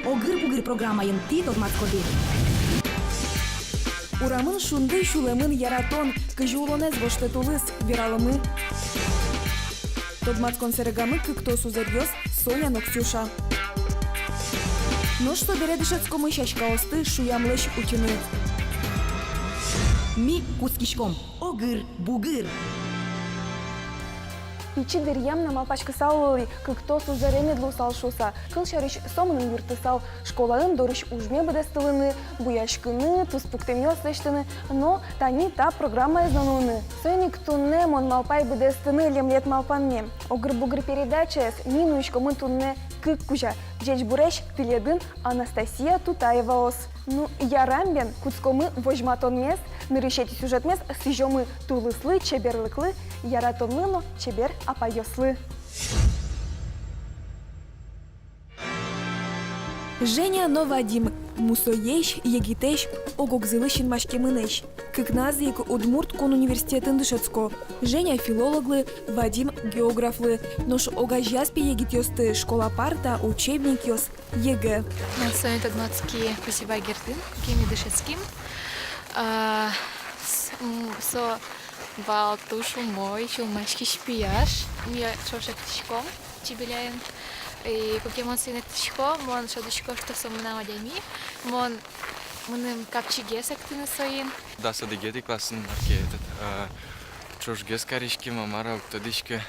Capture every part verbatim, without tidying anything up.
«Огыр-бугыр» программаын тӥ тодматскоды: урамын шунды, сюлэмын яратон, кызьы улонэз воштэ тулыс, вераломы. Тодматскон сэрегамы кыкто сузэръёс Соня но Ксюша. Нош собере дышетскомы сяськаосты шуямлэсь утьыны. Ми кутскиськом. Огыр-бугыр. Пичи дыръям на малпаськысал улӥ, кыкто сузэре мед луысал шуыса. Кылсярысь, со мыным юрттысал школаын дорысь ужме быдэстылыны, буяськыны, туспуктэмъёс лэсьтыны, но тани та программаез но нуыны. Соин ик туннэ мон малпай быдэстыны лемлет малпанме. «Огыр-бугыр» передачаез ми нуиськомы туннэ кык кузя. Ӟечбуресь, тӥледын Анастасия Тутаеваос. Ну, ярам бен, кутскомы возьматонмес, нырысетӥ сюжетмес сӥзёмы тулыслы, чеберлыклы, яратонлы но чебер апайёслы. Женя но Вадим — мусоесь, егитэсь, ог-огзылы синмаськемынэсь. Кыкназы ик Удмурт кун университетын дышетско. Женя филологлы, Вадим географлы. Нош огазеяз пе егитъёсты школа парта, учебникъёс, ЕГЭ. Мон соин тодматски Кузебай Гердын, куке ми дышетским. А, с-, м, со вал туж умой, сюлмаськись пияш. Ми ӵош эктӥськом Чебеляен. И куке мон соин эктӥсько, мон шӧдӥсько, что со мынам адями. Мон, мыным капчигес эктыны соин. Дас одӥгетӥ классын маке этот, а, ӵошгес кариським, а мар-а, уг тодӥськы,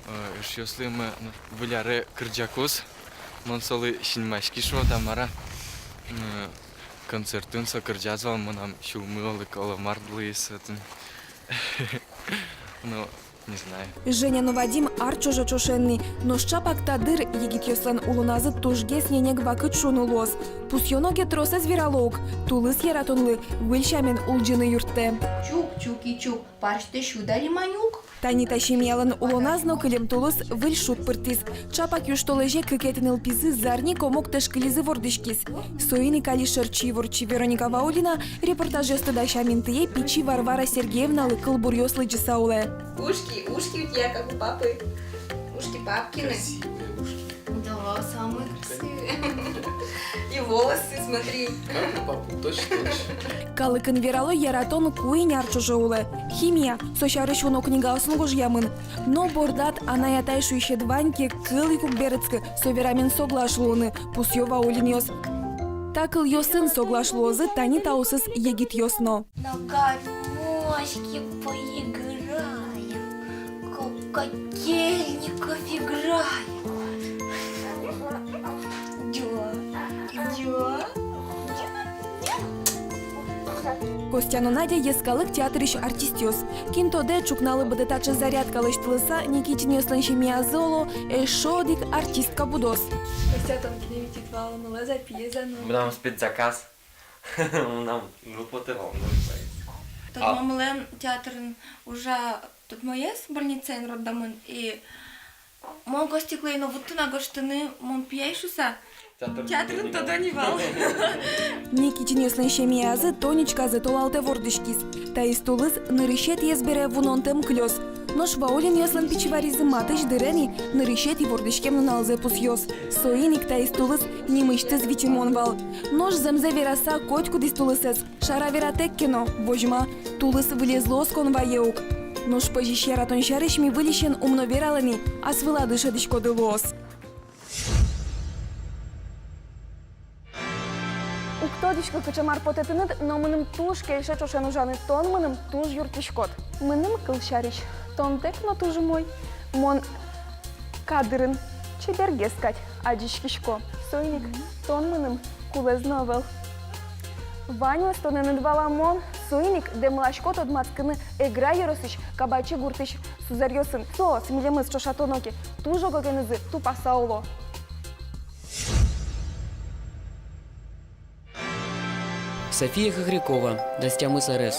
а, эшъёслы мы, ну, выль аре кырӟакуз. Мон солы синмаськи шуо-а, мар-а. М, концертын со кырӟаз вал, мынам сюлмы оло, оло мар луиз отын. Ну, не знаю. Женя но Вадим ар ӵоже ӵошен ни, нош ӵапак та дыр егитъёслэн улоназы тужгес ненег вакыт шуыны луоз. Пусйоно ке, тросэз верало ук: тулыс яратонлы выль сямен улӟыны юрттэ. Чук-чук и чук, парсьтэ сюд али, Манюк. Тани та семьялэн улоназ но кылем тулыс выль шуг пыртӥз. Ӵапак южтолэзе кыкетӥ нылпизы зарни комок тэшкылизы вордӥськиз. Соин ик али шырчи-ворчи Вероника Ваулина репортажъёсты дасям интые пичи Варвара Сергеевналы кылбуръёс лыдӟыса улэ. Ушки, ушки у тебя как у папы. Ушки папкины. Красивые ушки. Да, самые красивые. И волосы, смотри. Как у папы, точь-в-точь. Калыкын верало, яратон куинь ар ӵоже улэ. Химия, со сярысь уно книгаосын гожъямын. Но бордад анай-атай шуисед вань ке, кыл ик уг берытскы со верамен соглаш луыны, пусйо Ваулинъёс. Та кылъёсын соглаш луозы тани таосыз егитъёс но. На гармошке поиграем, как Котельников играет. Дё, дё, дё, дё. Костя но Надя — йӧскалык театрысь артистъёс. Кин тодэ, ӵукналы быдэ таӵе зарядка лэсьтылыса, Никитинъёслэн семьязы, оло, эшшо одӥг артистка будоз. Костя, тон кинэ витид вал, мылаз-а, пиез-а но? Мынам спецзаказ. Мынам ныл потэ вал, ныл поэт. Тодмамылэн театрын ужа тодмоез, больницаын, роддомын, и мон Костиклы ӧй но вутты на гожтыны, мон пияй шуса. Театрын тодо ни вал. Никитинъёслэн семьязы Тонечказы толалтэ вордӥськиз. Таиз тулыс нырысетӥез бере вунонтэм кылёз. Нош Ваулинъёслэн пичиваризы матысь дыре ни нырысетӥ вордӥськем нуналзэ пусйоз. Соин ик таиз тулыс нимысьтыз витьымон вал. Нош зэмзэ вераса, котькудӥз тулысэз шара вератэк ке но, возьма, тулыс выльез луоз кон вае ук. Нош пӧзись яратон сярысь ми выльысен ум но вералэ ни, ас вылады шӧдӥськоды, луоз. Уг тодӥськы, кыӵе мар потэ тыныд, но мыным туж кельше ӵошен ужаны, тон мыным туж юрттӥськод. Мыным, кылсярысь, тонтэк но туж умой. Мон кадрын чебергес кадь адӟиськисько. Соин ик тон мыным кулэз но ӧвӧл. Ваньмыз тонэныд валамон. Соин ик дэмласько тодматскыны Эгра ёросысь Кабачи гуртысь сузэръёсын. Соос, милемыз ӵошатоно ке, туж ог-огенызы тупаса уло. София Хохрякова, дас тямыс арес.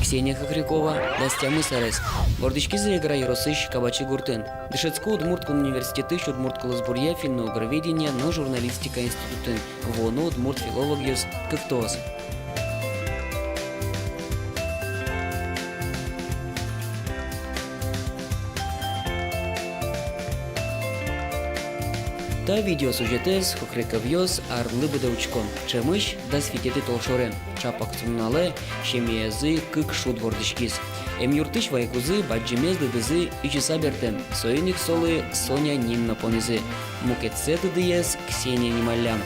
Ксения Хохрякова, дас тямыс арес. Вордӥськизы Эгра ёросысь Кабачи гуртын. Дышетско Удмурт кун университетысь удмурт кылосбуръя, финно-угроведения но журналистика институтын. Вуоно удмурт филологъёс кыктоос. Та видеосюжетэз Хохряковъёс арлы быдэ учко. Ӵемысь дас витетӥ толшоре. Ӵапак со нуналэ семьяязы кык шуд вордӥськиз. Эмъюртысь вайыкузы бадӟымез дыдызы изьыса бертэ. Соин ик солы Соня ним но понӥзы. Мукетсэ дыдыез Ксения нималлям.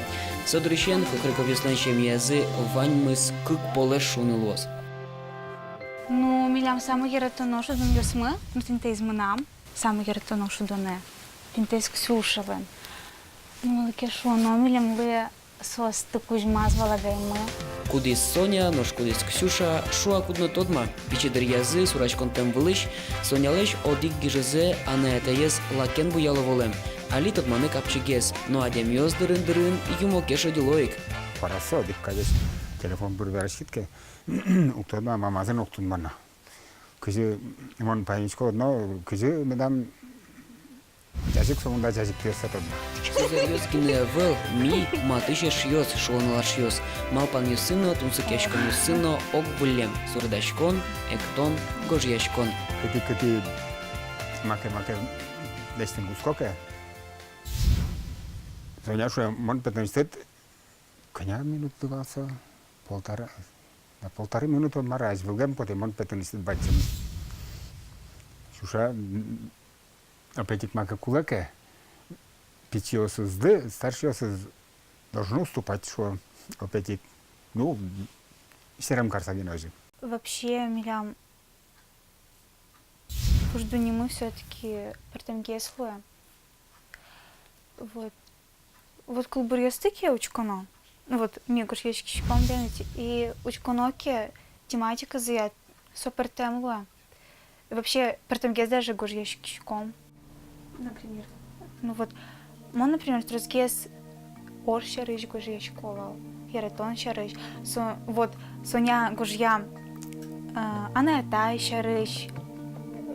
Со дырысен Хохряковъёслэн семьяязы ваньмыз кык полэс шуыны луоз. Ну, милям самой яратоно шудонъёсмы, ну, тӥни таиз мынам самой яратоно шудонэ. Тӥни таиз Ксюшалэн. Ну, малы ке шуоно, милемлы соосты кузьмаз вал агаймы. Кудӥз Соня, нош кудӥз Ксюша, шуак уд но тодма. Пичи дыръязы сураськонтэм вылысь Сонялэсь одӥг гижызэ анай-атаез лакен буяло вылэм. Али тодманы капчигес, но адямиос дырын-дырын юмо ке шедьыло ик. Куаразы одӥг кадесь телефон пыр вераськид ке, уг тодма, мамазэ но уг тодманы. Кызьы, мон паймисько, но кызьы медам ӟазег, со мында ӟазег тӥ ӧз тодма. Сузэръёс гинэ ӧвӧл, ми матысь эшъёс, шуо нылашъёс. Малпанъёссы но, тунсыкъяськонъёссы но ог выллем: суредаськон, эктон, гожъяськон. Кытӥ-кытӥ маке-маке лэсьтыны кутско ке, Соня шуэ: мон петонысьтыд кӧня минут луэ вал со, полтора, на полторы минуты мар-а, азьвылгэм потэ, мон петонысьтыд бадӟым. Ксюша, м, опять ик маке кулэ ке, пичиосызды, старшийёсыз должны уступать, шуо, опять ик. Ну, серем карса гинэ озьы. Вообще, милям пуш дуннемы всё-таки пӧртэмгес луэ. Вот. Вот кылбуръёсты ке учконо. Ну вот, ми гожъяськиськом, да, ведь, и учконо ке тематиказыя, со пӧртэм луэ. И вообще, пӧртэмгес даже гожъяськиськом. Например? Ну вот, мон, например, тросгес ож сярысь гожъясько вал, яратон сярысь. Со, вот, Соня гожъя, а, анай-атай сярысь,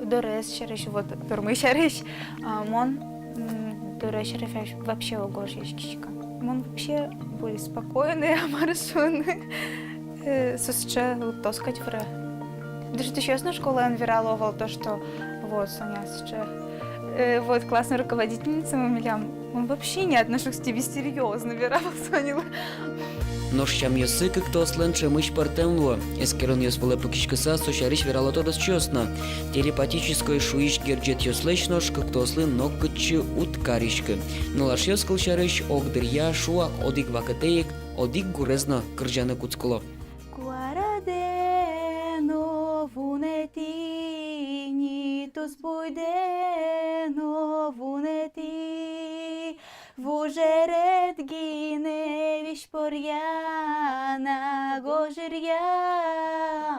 дорез сярысь, вот, дормы сярысь. А мон, м, дорез сярысь вообще уг гожъяськиськы. Мон вообще более спокойная, мар шуоно. Э, со сыӵе лыктоз кадь выре. Дышетӥсьёс но школаын верало вал то, что вот, Соня сыӵе. Э, вот, классной руководительницамы милям. Мон вообще не отношусь к тебе серьёзно, верало Сонялы. Нош сямъёссы кыктоослэн ӵемысь пӧртэм луо. Эскеронъёс вылэ пыкиськыса, со сярысь верало тодосчиос но. Телепатической шуись герӟетъёслэсь нош кыктоослы нокытчы уд кариськы. Нылашъёс, кылсярысь, ог дыръя, шуак одӥг вакытэ ик одӥг гурез но кырӟаны кутскыло. Куарадэ но вунэтӥ, ни тусбуйдэ но вунэтӥ, вужерет гинэ визь поръя на, гожыръя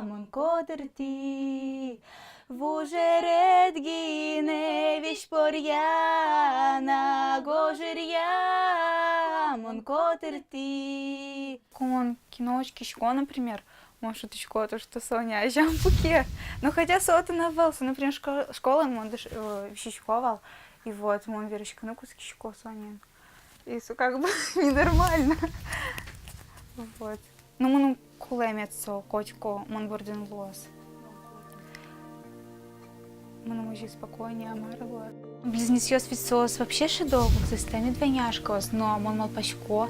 мон котыртӥ. Вужерет гинэ визь поръя на, гожыръя мон котыртӥ. Ку мон кино учкисько, например, мон шутӥсько то, что Соня азям пуке. Но хотя со отын ӧвӧл, со, например, шко-, школаын мон дыш-, э, висисько вал. И вот, мон вераськыны кутскисько Соняен. И со как бы ненормально. Вот. Ну, мыным кулэ, мед со котьку мон бордын луоз. Мыным озьы спокойнее, мар луэ. Близнецъёс ведь соос вообще шӧдо, ог-огзэс тямит ваняшкаос, но мон малпасько,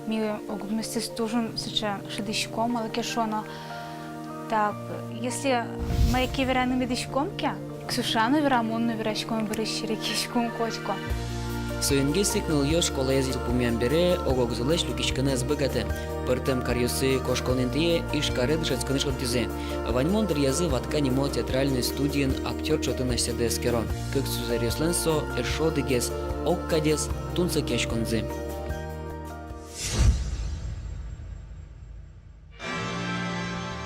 ми ог-огместэс туж ик сыӵе шӧдӥськом, малы ке шуоно. Так, если мае ке вераны медӥськом ке, Ксюша но вера, мон но вераськом, бӧрысь серекъяськом котьку. Соингес ик нылъёс школаез йылпумъям бере ог-огзылэсь люкиськыны ӧз быгатэ. Пӧртэм каръёсы кошкон интые Ижкаре дышетскыны шедьтӥзы. Ваньмон дыръязы «Ватка» нимо театральной студиын актёр чотын асьсэды эскеро. Кык сузэръёслэн со эшшо одӥгез, ог кадез тунсыкъяськонзы.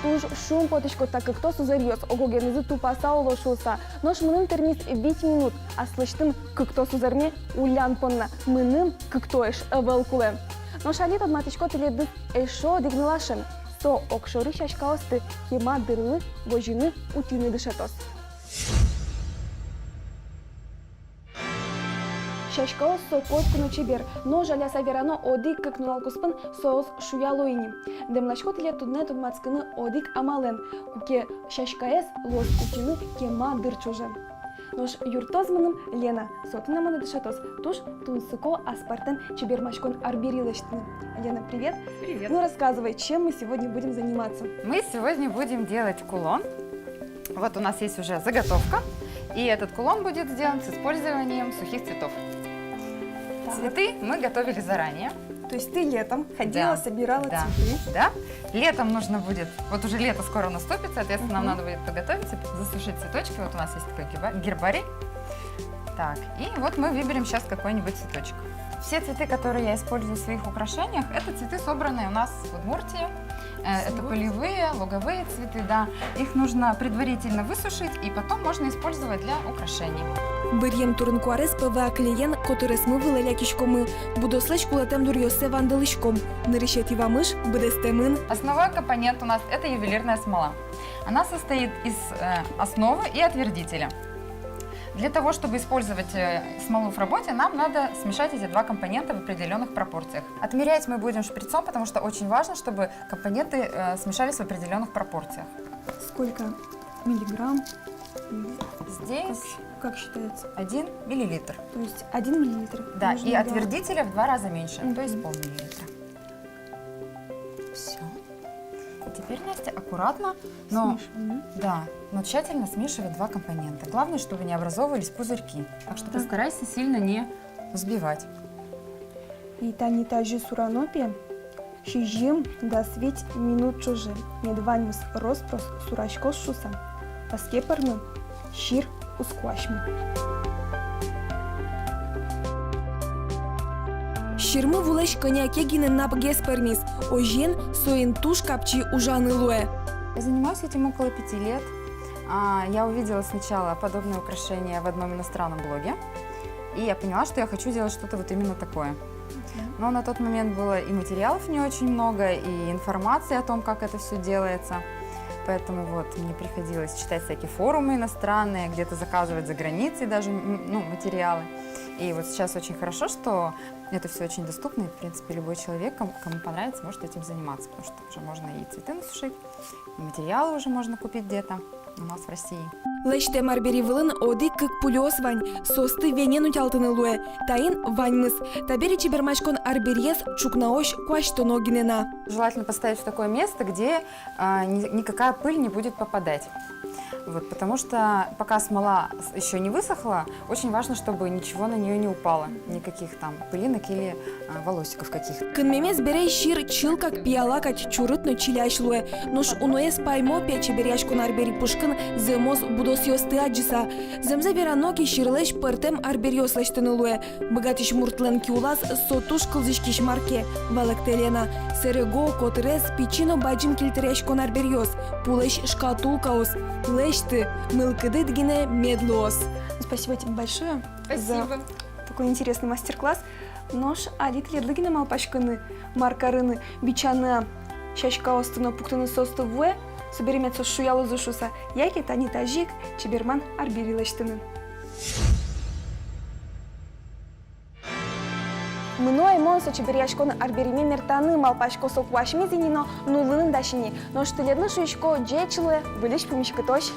Туж шумпотӥсько, та кыкто сузэръёс ог-огенызы тупаса уло шуыса. Нош мыным тырмиз вить минут аслэсьтым кыкто сузэрме уллян понна. Мыным кыкто эш ӧвӧл кулэ. Нош али тодматӥсько тӥледыз эшшо одӥг нылашен. Со огшоры сяськаосты кема дырлы возьыны, утьыны дышетоз. Сяськаос со котьку но чебер, но, жаляса верано, одӥг-кык нунал куспын соос шуяло ини. Дэмласько тӥлед туннэ тодматскыны одӥг амалэн, куке сяськаез луоз утьыны кема дыр ӵоже. Нош юрттоз мыным Лена, со тӥни мыным дышетоз туж тунсыко, аспӧртэм чебермаськон арбери лэсьтыны. Лена, привет. Привет. Ну, рассказывай, чем мы сегодня будем заниматься? Мы сегодня будем делать кулон. Вот у нас есть уже заготовка, и этот кулон будет сделан с использованием сухих цветов. Так. Цветы мы готовили заранее. То есть ты летом ходила, Да. собирала Да. цветы? Да. Летом нужно будет, вот уже лето скоро наступит, соответственно, нам Мгм. надо будет подготовиться, засушить цветочки. Вот у нас есть такой герба-, гербарий. Так, и вот мы выберем сейчас какой-нибудь цветочек. Все цветы, которые я использую в своих украшениях, это цветы, собранные у нас в Удмуртии. Э, это Всё. Полевые, луговые цветы, да. Их нужно предварительно высушить, и потом можно использовать для украшений. Быръем турын-куарез ПВА клеен котыресмы вылэ лякиськомы. Будослэсь кулэтэм дуръёссэ вандылӥськом. Нырысетӥ вамыш быдэстэмын. Основной компонент у нас — это ювелирная смола. Она состоит из, э, основы и отвердителя. Для того, чтобы использовать, э, смолу в работе, нам надо смешать эти два компонента в определённых пропорциях. Отмерять мы будем шприцом, потому что очень важно, чтобы компоненты, э, смешались в определённых пропорциях. Сколько миллиграмм? Здесь Как щ-, как считается? один миллилитр. То есть один миллилитр Да, нужно и для отвердителя в два раза меньше, то есть Мгм. полмиллилитра. Всё. И теперь, Настя, аккуратно, но Смешиваем, да? Да, но тщательно смешивай два компонента. Главное, чтобы не образовывались пузырьки. Так что Так. постарайся сильно не взбивать. И тани тазьы сурано, пе, сизьым-дас вить минут ӵоже. Мед ваньмыз рос-прос сураськоз шуса, ӧз ке пӧрмы, сир уз куасьмы. Сирмы вулэсь кӧня ке гинэ напгес пӧрмиз, озьыен, соин туж капчи ужаны луэ. Я занимаюсь этим около пяти лет. А, я увидела сначала подобное украшение в одном иностранном блоге. И я поняла, что я хочу делать что-то вот именно такое. Мгм. Но на тот момент было и материалов не очень много, и информации о том, как это всё делается. Поэтому вот мне приходилось читать всякие форумы иностранные, где-то заказывать за границей даже, м, ну, материалы. И вот сейчас очень хорошо, что это всё очень доступно, и, в принципе, любой человек, ком-, кому понравится, может этим заниматься, потому что уже можно и цветы насушить, и материалы уже можно купить где-то у нас в России. Лэсьтэм арбери вылын одӥг-кык пульыос вань, соосты венен утялтыны луэ. Таин ваньмыз. Табере чебермаськон арбериез ӵукнаозь куасьтоно гинэ на. Желательно поставить в такое место, где, а, ни-, никакая пыль не будет попадать. Вот, потому что пока смола с-, ещё не высохла, очень важно, чтобы ничего на неё не упало, никаких там пылинок или, а, волосиков каких-то. Кынмемез бере сир чылкак пияла кадь чурыт но чилясь луэ. Нош уноез паймо, пе, чеберъяськон арбери пушкын зэмос будосъёсты адӟыса. Зэмзэ верано ке, сирлэсь пӧртэм арбериос лэсьтыны луэ. Быгатӥсь муртлэн ки улаз со туж кылзӥськись мар ке, валэктэ Лена. Сэре го, котырес, пичи но бадӟым кельтыръяськон арбериос, пулэсь шкатулкаос. Лэсьты, мылкыдыд гинэ мед луоз. Спасибо тебе большое за Спасибо. такой интересный мастер-класс. Нош али тӥледлы гинэ малпаськыны, мар карыны, бичаны-а сяськаосты но пуктыны соосты вуэ, собере мед соос шуялозы шуса, яке тани тазьы ик чеберман арбери лэсьтыны. Мыно ай мон со чеберъяськон арбериме мертаны, малпасько, со куасьмиз ини но нуллыны дась ини. Нош тӥледлы шуисько: ӟеч луэ, выльысь пумиськытозь.